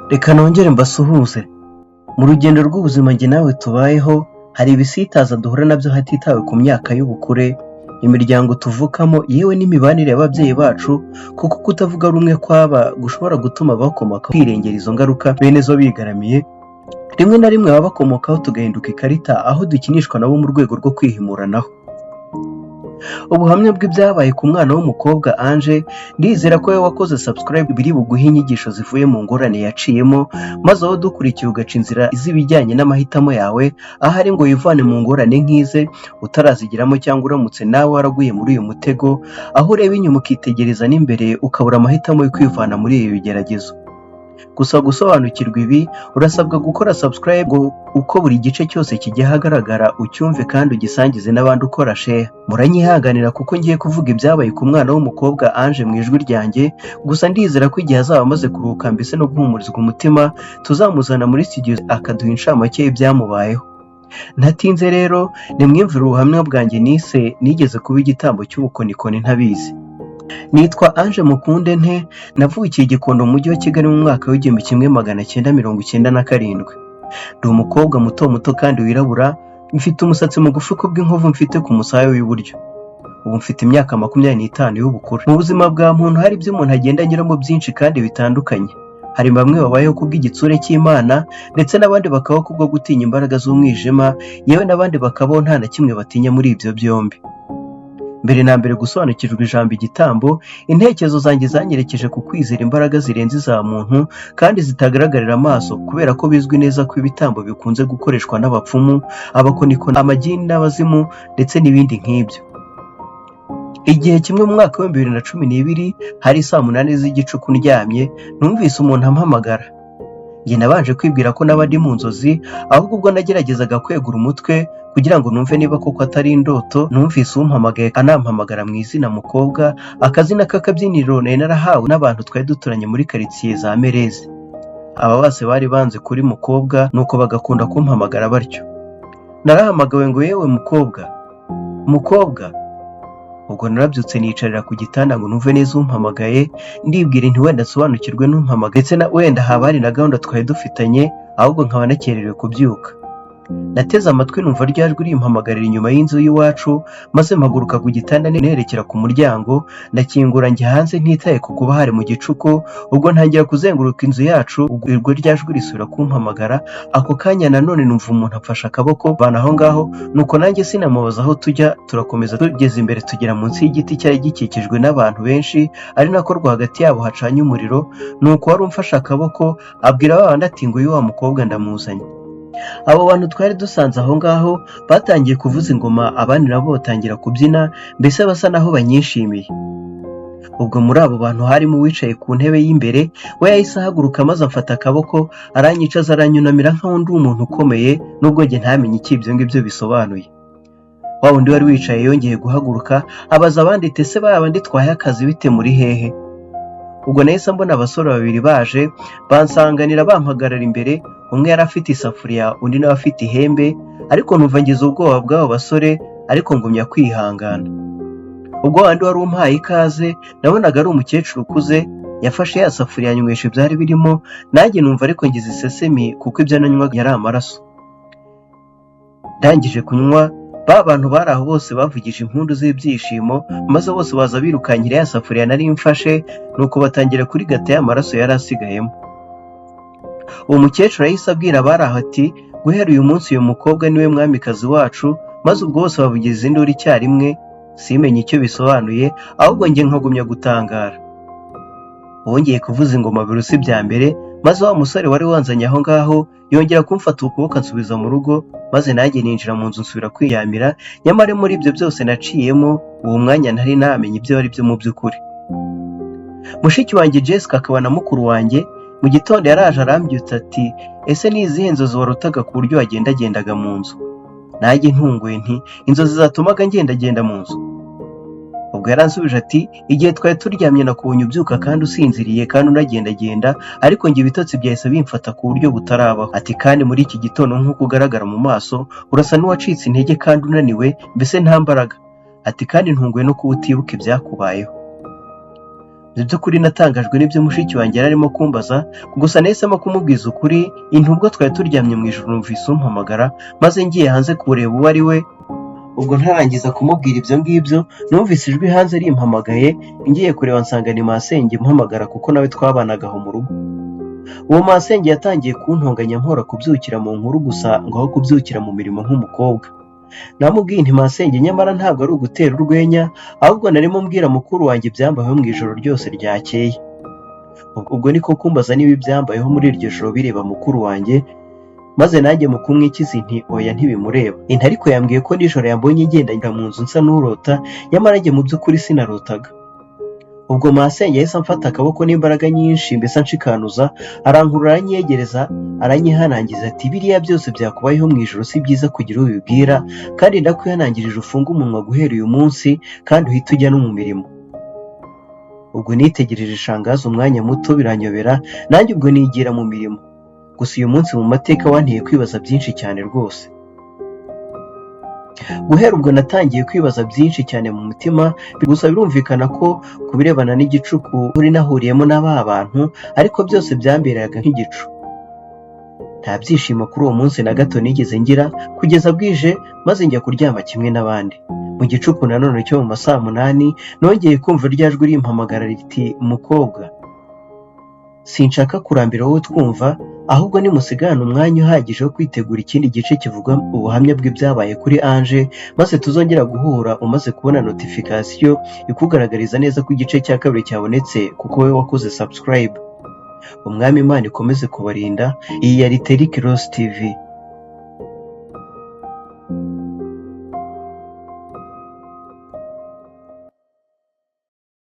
Reka nongere mbasuhuze. Mu rugendo rw'ubuzima njye nawe tubayeho, hari ibisitaza duhura nabyo hatitawe ku myaka y'ubukure, imiryango tuvukamo, yewe n'imibanire y'ababyeyi bacu, kuko kutavuga rumwe kwaba gushobora gutuma abakomoka kwirengera izo ngaruka bene zo bigaramiye, rimwe na rimwe ababakomokaho tugahinduka ikarita aho dukinishwa nabo mu rwego rwo kwihimuranaho. Ubuhamya bw'ibyabaye ku mwana w'umukobwa Ange, ndizera ko wowe wakoze subscribe biri buguhe inyigisho zivuye mu ngorane yaciyemo, maze wowe udukurikiye ugaca inzira z'ibijyanye n'amahitamo yawe, ahari ngo wivane mu ngorane nk'ize utarazigiramo cyangwa uramutse nawe waraguye muri uyu mutego, aho ureba inyuma ukitegereza n'imbere ukabura amahitamo yo kwivana muri ibi bigeragezo. Gusa gusobanukirwa ibi, urasabwa gukora subscribe ngo uko buri gice cyose kijya ahagaragara ucyumve kandi ugisangize n'abandi ukora share. Muranyihanganira kuko ngiye kuvuga ibyabaye ku mwana w'umukobwa Ange mu ijwi ryanjye, gusa ndizera ko igihe azaba amaze kuruhuka mbese no guhumurizwa umutima, tuzamuzana muri studio akaduha incamake y'ibyamubayeho. Ntatinze rero, nimwiyumvire ubuhamya bwanjye nise "Nigeze kuba igitambo cy'ubukonikoni ntabizi". Nitwa Ange Mukunde nte, navukiye i Gikondo mu mujyi wa Kigali mu mwaka w'1997. Ndi umukobwa muto muto kandi wirabura, mfite umusatsi mugufi kubw'inkovu mfite ku musaya w'iburyo. Ubu mfite imyaka 25 y'ubukure. Mu buzima bwa muntu hari ibyo umuntu agenda anyuramo byinshi kandi bitandukanye. Hari bamwe babayeho kubw'igitsure cy'Imana, ndetse n'abandi bakabaho kubwo gutinya imbaraga z'umwijima, yewe n'abandi bakabaho nta na kimwe batinya muri ibyo byombi. Mbere na mbere gusobanukirwa ijambo igitambo, intekerezo zanjye zanyerekeje ku kwizera imbaraga zirenze iza muntu kandi zitagaragarira amaso, kubera ko bizwi neza ko ibitambo bikunze gukoreshwa n'abapfumu, abakonikoni, amagini n'abazimu ndetse n'ibindi nk'ibyo. Igihe kimwe mu mwaka w'2012, hari saa 8 z'igicuku ndyamye, numvise umuntu ampamagara. Njye nabanje kwibwira ko naba ndi mu nzozi, ahubwo ubwo nageragezaga kwegura umutwe kugira ngo numve niba koko atari indoto, numvise umpamagaye anampamagara mu izina Mukobwa, akazina k'akabyiniriro nari narahawe n'abantu twari duturanye muri karitsiye za Merezi. Aba bose bari banze kuri Mukobwa, nuko bagakunda kumpamagara batyo. Narahamagawe ngo: "Yewe mukobwa, mukobwa!" Ubwo narabyutse niyicarira ku gitanda ngo numve neza umpamagaye, ndibwira nti wenda nsobanukirwe n'umpamagaye, ndetse na wenda haba hari na gahunda twari dufitanye, ahubwo nkaba nakererewe kubyuka. Nateze amatwi numva rya jwi rimpamagarira inyuma y'inzu y'iwacu, maze mpaguruka ku gitanda nerekera ku muryango, ndakingura njya hanze ntitaye ku kuba hari mu gicuku. Ubwo ntangira kuzenguruka inzu yacu, ubwo rya jwi risubira kumpamagara. Ako kanya nanone numva umuntu amfashe akaboko bana aho ngaho, nuko nanjye sinamubaza aho tujya, turakomeza. Tugeze imbere tugera munsi y'igiti cyari gikikijwe n'abantu benshi, ari nako rwagati yabo hacanye umuriro, nuko wari umfashe akaboko abwira ba bandi ati: "Nguyu wa mukobwa ndamuzanye." Abo bantu twari dusanze aho ngaho batangiye kuvuza ingoma, abandi nabo batangira kubyina, mbese basa naho banyishimiye. Ubwo muri abo bantu harimo uwicaye ku ntebe y'imbere, we yahise ahaguruka maze amfata akaboko aranyicaza, aranyunamira nkaho ndi umuntu ukomeye, nubwo njye ntamenye icyo ibyo ngibyo bisobanuye. Wa wundi wari wicaye yongeye guhaguruka abaza abandi ati: "Ese ba bandi twahaye akazi bite, muri hehe?" Ubwo nahise mbona abasore babiri baje bansanganira, bampagarara imbere. Umwe yari afite isafuriya, undi nawe afite ihembe, ariko numva ngize ubwoba bw'abo basore, ariko ngumya kwihangana. Ubwo wandi wari umpaye ikaze, nabonaga ari umukecuru ukuze, yafashe ya safuriya anywesha ibyari birimo, nanjye numva ariko ngize isesemi kuko ibyo nanywaga yari amaraso. Ndangije kunywa, ba bantu bari aho bose bavugije impundu z'ibyishimo, maze bose baza birukankira ya safuriya nari mfashe, nuko batangira kurigata ya maraso yari asigayemo. Uwo mukecuru yahise abwira abari aho ati: "Guhera uyu munsi uyu mukobwa niwe mwamikazi wacu." Maze ubwo bose bavugiza induru icyarimwe, simenye icyo bisobanuye, ahubwo njye nkagumya gutangara. Bongeye kuvuza ingoma birusa ibya mbere, maze wa musore wari wanzanye aho ngaho yongera kumfata ukuboko ansubiza mu rugo, maze nanjye ninjira mu nzu nsubira kwiyamira. Nyamara muri ibyo byose naciyemo uwo mwanya ntari namenya ibyo ari byo mu by'ukuri. Mushiki wanjye Jessica akaba na mukuru wanjye, mu gitondo yaraje arambyutsa ati: "Ese ni izihe nzozi warotaga ku buryo wagendagendaga mu nzu?" Nanjye ntunguwe nti: "Inzozi zatumaga ngendagenda mu nzu?" Ubwo yaransubije ati: "Igihe twari turyamye nakubonye ubyuka kandi usinziriye kandi unagendagenda, ariko njye ibitotsi byahise bimfata ku buryo butarabaho." Ati: "Kandi muri iki gitondo nk'uko ugaragara mu maso, urasa n'uwacitse intege kandi unaniwe, mbese nta mbaraga." Ati: "Kandi ntunguwe no kuba utibuka ibyakubayeho." Mu by'ukuri natangajwe n'ibyo mushiki wanjye yari arimo kumbaza, gusa nahisemo kumubwiza ukuri. Ubwo twari turyamye mu ijoro numvise umpamagara, maze ngiye hanze kureba uwo ari we. Ubwo ntarangiza kumubwira ibyo ngibyo, numvise ijwi hanze rimpamagaye. Ngiye kureba nsanga ni masenge mpamagara, kuko nawe twabanaga aho mu rugo. Uwo masenge yatangiye kuntonganya mpora kubyukira mu nkuru gusa, ngo aho kubyukira mu mirimo nk'umukobwa. Namubwiye nti: "Masenge, nyamara ntabwo ari ugutera urwenya, ahubwo narimo mbwira mukuru wanjye ibyambayeho mu ijoro ryose ryakeye." Ubwo niko kumbaza niba ibyambayeho muri iryo joro bireba mukuru wanjye, maze nanjye mu kumwikiza nti: "Oya, ntibimureba." Inti: "Ariko yambwiye ko nijoro yambonye ngenda mu nzu nsa n'urota, nyamara njye mu by'ukuri sinarotaga." Ubwo masenge yahise amfata akaboko n'imbaraga nyinshi, mbese anshikanuza, arankurura, aranyegereza, aranyihanangiza ati: "Biriya byose byakubayeho mu ijoro si byiza kugira uwo ubibwira, kandi ndakwihanangirije ufunge umunwa guhera uyu munsi, kandi uhite ujya no mu mirimo." Ubwo nitegereje shangazi umwanya muto biranyobera, nanjye ubwo nigira mu mirimo. Gusa uyu munsi mu mateka wanteye kwibaza byinshi cyane rwose. Guhera ubwo natangiye kwibaza byinshi cyane mu mutima. Gusa birumvikana ko ku birebana n'igicuku uri nahuriyemo na ba bantu, ariko byose byamberaga nk'igicu. Nta byishimo kuri uwo munsi na gato nigeze ngira kugeza bwije, maze njya kuryama kimwe n'abandi. Mu gicuku nanone cyo mu ma saa 8, nongeye kumva rya jwi rimpamagara riti: "Mukobwa." Sinshaka kurambira wowe twumva, ahubwo nimusigarane umwanya uhagije wo kwitegura ikindi gice kivuga ubuhamya bw'ibyabaye kuri Ange, maze tuzongera guhura umaze kubona notification ikugaragariza neza ko igice cya kabiri cyabonetse, kuko wowe wakoze subscribe. Umwami Imana ikomeze kubarinda. Iyi yari Terike Rose TV.